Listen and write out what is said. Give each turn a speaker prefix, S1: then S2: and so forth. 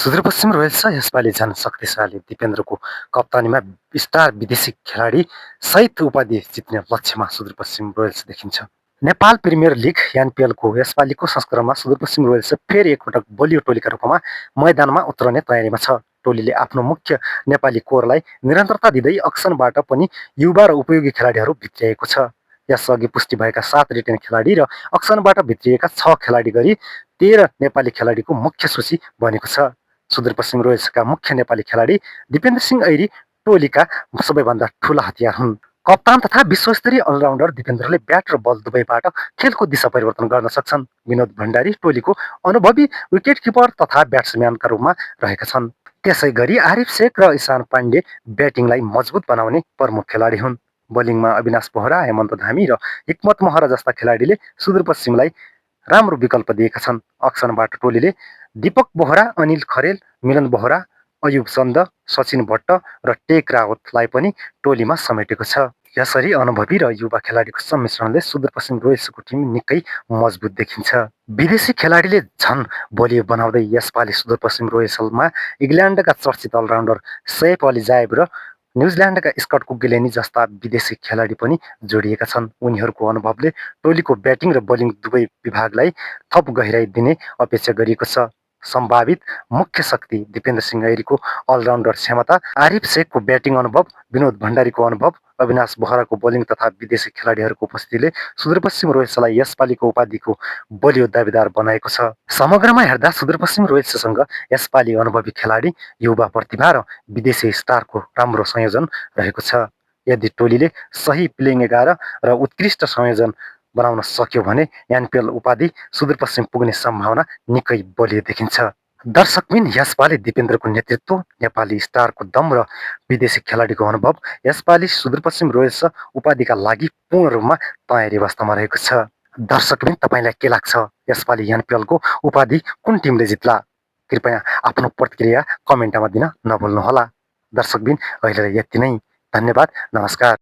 S1: Sudurpashchim royals यसपालि झन शक्तिशाली दिपेन्द्रको कप्तानीमा स्टार विदेशी खेलाडी सहित उपाधि जित्ने लक्ष्यमा सुदूरपश्चिम रोयल्स देखिन्छ। नेपाल प्रिमियर लिग एनपिएलको यसपालिको संस्करणमा सुदूरपश्चिम रोयल्स फेरि एकपटक बलियो टोलीका रूपमा मैदानमा उत्रने तयारीमा छ। टोलीले आफ्नो मुख्य नेपाली कोरलाई निरन्तरता दिँदै अक्सनबाट पनि युवा र उपयोगी खेलाडीहरू भित्र्याएको छ। यसअघि पुष्टि भएका 7 रिटेन खेलाडी र अक्सनबाट भित्रिएका 6 खेलाडी गरी 13 नेपाली खेलाडीको मुख्य सूची बनेको छ। सुदूरपश्चिम रोयल्सका मुख्य नेपाली खेलाडी दिपेन्द्र सिंह ऐरी टोलीका सबैभन्दा ठूला हतियार हुन्। कप्तान तथा विश्वस्तरीय अलराउन्डर दिपेन्द्रले ब्याट र बल दुवैबाट खेलको दिशा परिवर्तन गर्न सक्छन्। विनोद भण्डारी टोलीको अनुभवी विकेट किपर तथा ब्याट्सम्यानका रूपमा रहेका छन्। त्यसै गरी आरिफ शेख र ईशान पाण्डे ब्याटिङलाई मजबुत बनाउने प्रमुख खेलाडी हुन्। बोलिङमा अविनाश बोहरा, हेमन्त धामी र हिक्मत महरा जस्ता खेलाडीले सुदूरपश्चिमलाई राम्रो विकल्प दिएका छन्। अक्सनबाट टोलीले दीपक बोहरा, अनिल खरेल, मिलन बोहरा, अयुब चन्द, सचिन भट्ट र टेक रावतलाई पनि टोलीमा समेटेको छ। यसरी अनुभवी र युवा खेलाडीको सम्मिश्रणले सुदूरपश्चिम रोयल्सको टिम निकै मजबुत देखिन्छ। विदेशी खेलाडीले झन बलियो बनाउँदै यसपालि सुदूरपश्चिम रोयल्समा इङ्ल्यान्डका चर्चित अलराउन्डर सैफ अली जायब र न्युजिल्यान्डका स्कट कुग्लेनी जस्ता विदेशी खेलाडी पनि जोडिएका छन्। उनीहरूको अनुभवले टोलीको ब्याटिङ र बोलिङ दुवै विभागलाई थप गहिराई दिने अपेक्षा गरिएको छ। सम्भावित मुख्य शक्ति दिपेन्द्र सिंह ऐरीको अलराउन्डर क्षमता, आरिफ शेखको ब्याटिङ अनुभव, विनोद भण्डारीको अनुभव, अविनाश बोहराको बोलिङ तथा विदेशी खेलाडीहरूको उपस्थितिले सुदूरपश्चिम रोयल्सलाई यसपालिको उपाधिको बलियो दावेदार बनाएको छ। समग्रमा हेर्दा सुदूरपश्चिम रोयल्ससँग यसपालि अनुभवी खेलाडी, युवा प्रतिभा र विदेशी स्टारको राम्रो संयोजन रहेको छ। यदि टोलीले सही प्लेइङ 11 र उत्कृष्ट संयोजन बनाउन सक्यो भने एनपिएल उपाधि सुदूरपश्चिम पुग्ने सम्भावना निकै बलियो देखिन्छ। दर्शकबिन यसपालि दिपेन्द्रको नेतृत्व, नेपाली स्टारको दम र विदेशी खेलाडीको अनुभव यसपालि सुदूरपश्चिम रोयल्स उपाधिका लागि पूर्ण रूपमा तयारी अवस्थामा रहेको छ। दर्शकबिन तपाईँलाई के लाग्छ? यसपालि एनपिएलको उपाधि कुन टिमले जित्ला? कृपया आफ्नो प्रतिक्रिया कमेन्टमा दिन नभुल्नुहोला। दर्शकबिन अहिले यति नै। धन्यवाद। नमस्कार।